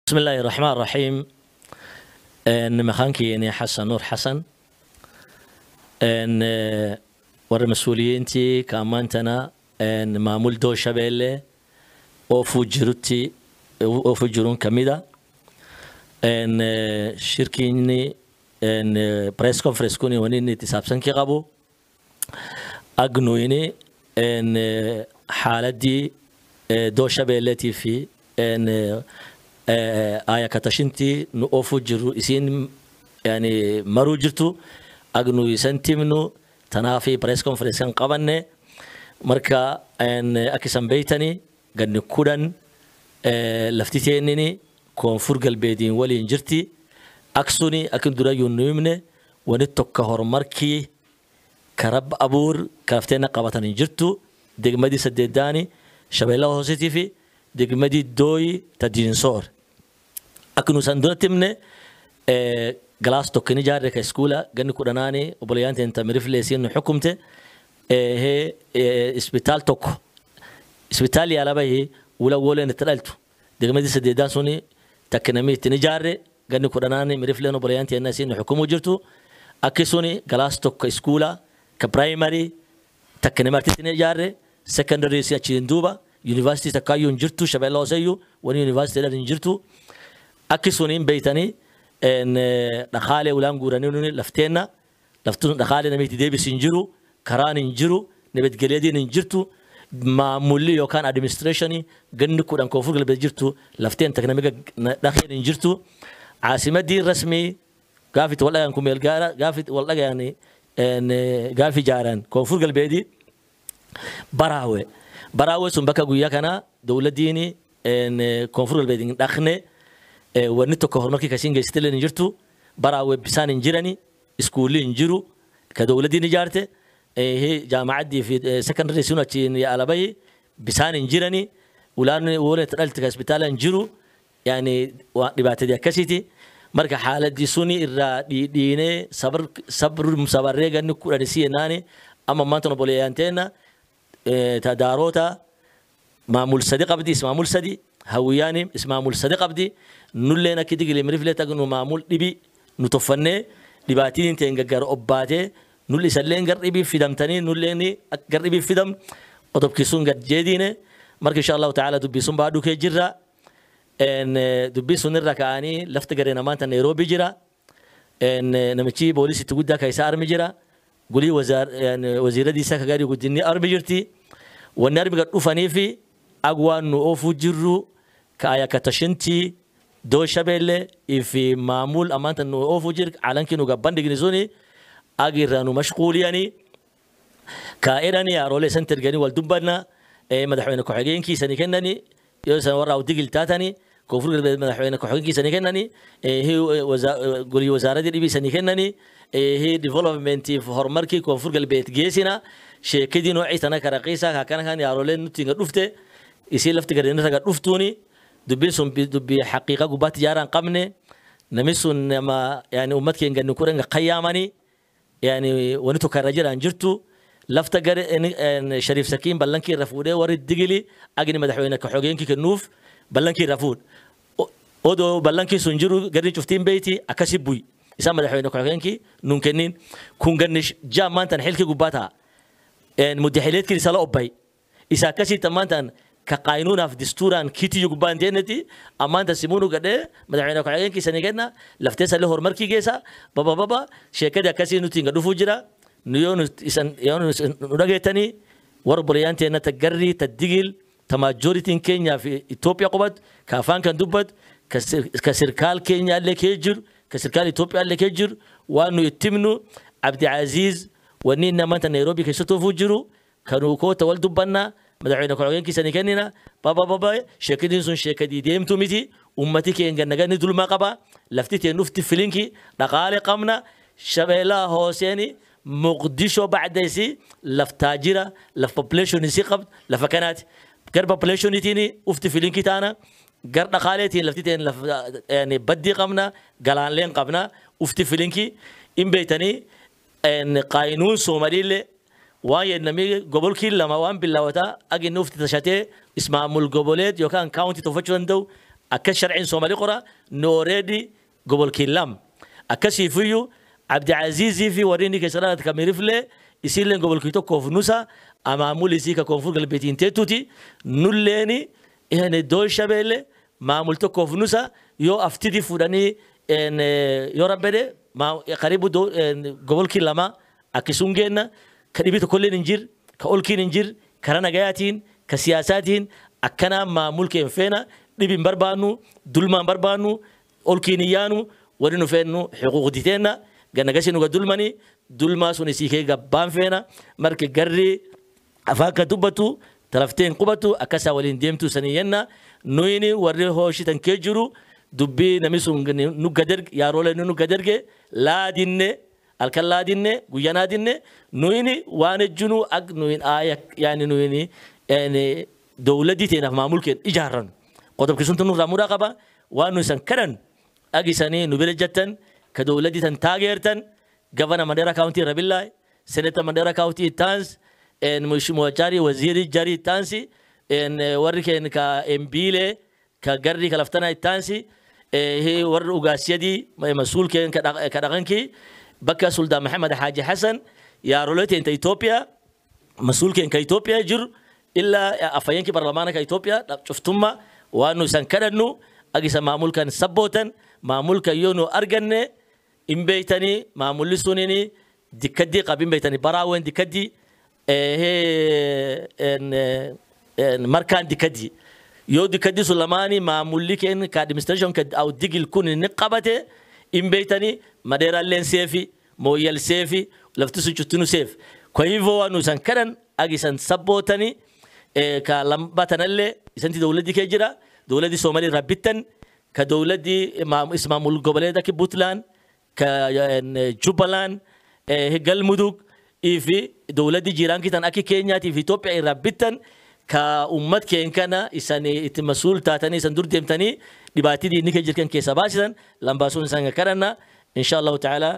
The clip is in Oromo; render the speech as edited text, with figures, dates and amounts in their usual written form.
بسم الله الرحمن الرحيم. Maqaankii Xasan Nuur Xasan, war mas-uuliyiintii ka maantana maamul doo Shabeelle oo fujiruti oo fujirun kamida shirkiini press conference kuni wanini tisaabsankii qabo agnoyni xaaladii doo Shabeelle TV aya katashintii nu oofu jiru isiin yani maruu jirtu agnu isan timnu tanaafi press conference kan qabanne. Marka akisan beytani ganni 10 laftiteenini Koonfur Galbeediin waliin jirti aksuni akin durayyuu nu himne wani tokko horumarkii karab abuur kalafteena qabatan hin jirtu degmadii saddeedaani Shabeellaha Hooseetii fi degmadii Dooyi ta Diinsoor. Akkinu san dura timne galaas tokko ni jaarre ka iskuula ganni 10aani obboleeyyan teenta mirifleesiin nu xukumte isbitaal tokko isbitaal yaalabahi wula woleen itti dhaltu degmadii saddeedaan suni takka namni itti ni jaarre ganni 10aani mirifleen obboleeyyan teenna isiin nu xukumuu jirtu. Akki suni galaas tokko iskuula ka primary takka nama artitti ni jaarre, secondary si achiin duuba university takkaayyuu hin jirtu Shabeella Hooseyyuu wani university dhan hin jirtu. Akki suniin beeytanii dhaqaalee ulaan guuranii nuni lafteenna laftuun dhaqaalee namni itti deebis hin jiru, karaan hin jiru, nabadgelyadiin hin jirtu, maamulli yookaan administrationii ganni 10 Koonfur Galbeed jirtu lafteen takka namiga dhaqeen hin jirtu. Caasimadii rasmii gaafit wal dhagayan kumeel gaara gaafit wal dhagayan gaafi jaaran Koonfur Galbeedii Baraawe. Baraawe sun bakka guyyaa kana dowladdiin Koonfur Galbeed hin dhaqne wanni tokko horumarkii kasiin geessitellee hin jirtu. Baraawe bisaan hin jirani, iskuulli hin jiru ka dowladdiin ijaarte jaamacaddii fi secondary sun achiin alabahi bisaan hin jirani, ulaan woleen dhalti ka isbitaala hin jiru, yani dhibaatadii akkasiiti. Marka xaaladii suni irraa dhiidhiinee sabr sabarree ganni 10 si yennaani amma maanta obboleeyyan teenna tadaaroota maamul sadi qabdi, ismaamul sadi hawwiyaani ismaamul sadi qabdi. Nulleen akki digili miriflee tagnu maamul dhibi nu toffannee dhibaatiin teen gaggar obbaatee nulli isalleen gar dhibii fidamtanii nulleen gar dhibii fidam qotobkisuun gad jeediine. Marka insha Allahu ta'ala dubbii sun baadhuu kee jirra. Dubbii sun irra ka'anii lafti gareen amaanta Nairobi jira, namichi boolisitti guddaa ka isaa armi jira, gulii waziiradii isaa ka gadi guddinni armi jirti. Wanni armi gad dhufanii fi agwaan nu oofuu jirru ka ayakatashintii doo Shabeelle fi maamul amaanta nu oofuu jir calankii nu gabban dhigni suni agi irraa nu mashquuliyanii ka edhani yaaroolee isan terganii wal dubbanna madaxweyne ku-xigeenkiisani kennani yoo isan warra digil taatani Koonfur Galbeed madaxweyne ku-xigeenkiisani kennani, golii wasaaradii dhibiisani kennani, development horumarkii Koonfur Galbeed geessina sheekadii noocii tana karaqiisa kakana kan yaarooleen nuti nga dhufte isii lafti gadeenirra gad dhuftuuni dubbiin sun dubbii xaqiiqa gubbaatti ijaaraan qabne. Namni sun nama yani ummat keenya ganni 10 nga qayyaamanii yani wani tokko irra jiraan jirtu lafta gare Shariif Sakiin ballankii irra fuudhee warri digili agni madaxweyne ka-xogeenkii kennuuf ballankii irra fuudh odoo ballankii sun jiru garri cuftiin beeyti akkasi buy isaan madaxweyne ka-xogeenkii nun kennin kun ganni jaa maantan xilkii gubbaa ta'a muddaxileedkii isa la obbay isa akkasitti maantan ka qaynuunaaf distuuraan kiitiyyu gubbaa hin teenneti ammaanta simuunu gadhee madaxweyne ku-xigeenkii sanii kenna laftee sallee horumarkii geessa baba baba sheekadii akkasii nuti hin dhufuu jira. Nu yoo isan yoo nu dhageettanii warra obboleeyyan teenna ta garrii ta digil ta maajoritiin keenyaa fi Itoophiyaa qubatu ka afaan kan dubbatu ka sirkaal keenyaa illee kee jiru ka sirkaal Itoophiyaa illee kee jiru waan nu itti himnu Abdiaziz wanni inni ammaanta Nairobi keessatti oofuu jiru kanuu koota wal dubbannaa madaxweyne ku-xigeenkii sanii kennina baba baba sheekadiin sun sheekadii deemtu miti. Ummati keenya naganni dulmaa qaba, lafti teen dhufti filinki dhaqaale qabna. Shabeellaha Hooseeni Muqdisho bacdaysi laf taajira laf population isi qabd lafa kanaati gar populationitiin ufti filinki taana gar dhaqaaleetiin lafti teen laf yani baddii qabna galaanleen qabna ufti filinki in beeytanii qaynuun Soomaliillee waan yennamii gobolkii lama waan bilaawataa aginni ufti tashatee ismaamul goboleed yookaan kaawuntii tolfachuu danda'u. Akka sharciin Soomaalii qora nooreedi gobolkii lam. Akkasiifiyyuu Abdiaziizii fi warri inni keessa dhalate ka Miriflee isiilleen gobolkii tokkoof nusa amaamul isii ka koonfur galbeetiin teettuuti nulleeni doon shabeelle maamul tokkoof nusa yoo aftidi fuudhanii yoo rabbede qaribu gobolkii lama akkasuun geenna ka dhibii tokkolleen hin jir ka olkiin hin jir kara nagayaatiin ka siyaasaatiin akkanaa maamul keen feena dhibi hin barbaannu dulmaa hin barbaannu olkiin hin yaanu warri nu feennu xuquuqditeenna gannagasi nuga dulmanii dulmaa sun isii kee gabbaan feena marke garri afaan ka dubbatu talafteen qubatu akkasaa waliin deemtu sanii yenna nuyini warri hooshitan kee jiru dubbii namni sun nu gaderge yaaroolee nu gaderge laadinne halkan laadinne guyyaa naadinne nuyini waan ejjunu ak nuyin aaya yaani nuyini dowladdii teenaaf maamul keen ijaarran qodobki suntu nurraa muraa qaba waan nu isan kadhan ag isanii nu bira jettan ka dowladdii tan taageertan gavana Mandera County Rabillahi Senator Mandera County Tans en Mheshimiwa Jari Waziri Jari Tansi en warri keen ka Embile ka garri ka laftana Tansi warri ugaasiyadii masuul keen ka dhaqankii bakka Sultan Maxamed Xaaji Xasan yaaroleeteen ta Ethiopia masuul keen ka Ethiopia jiru ilaa afhayeenkii baarlamaanka ka Ethiopia cuftumma waan nu isan kadhannu ag isa maamulkan sabbootan maamulka yoo nu arganne hin beeytanii maamulli sunini dikkaddii qab hin beeytanii baraawen dikkaddii markaan dikkaddii yoo dikkaddii sun lamaanii maamulli keen ka administration ka aw digil kun inni qabate hin beeytanii madeeraalleen seefi mooyyal seefi lafti sun cuttinu seef kwa hivyo waan nu isan kadhan ag isan sabbootanii ka lambatanallee isanti dowladdii kee jira dowladdii Soomaalii irraa bittan ka dowladdii ismaamul goboleed akka Puntland ka Jubbaland Galmudug fi dowladdii jiiraankii tan akka Keenyaatii fi Itoophiyaa irraa bittan ka ummat keen kana isan itti masuul taatanii isan dur deemtanii dhibaatii diinni kee jirkan keessa baasisan lambaasuun isan kadhanna insha Allahu ta'ala.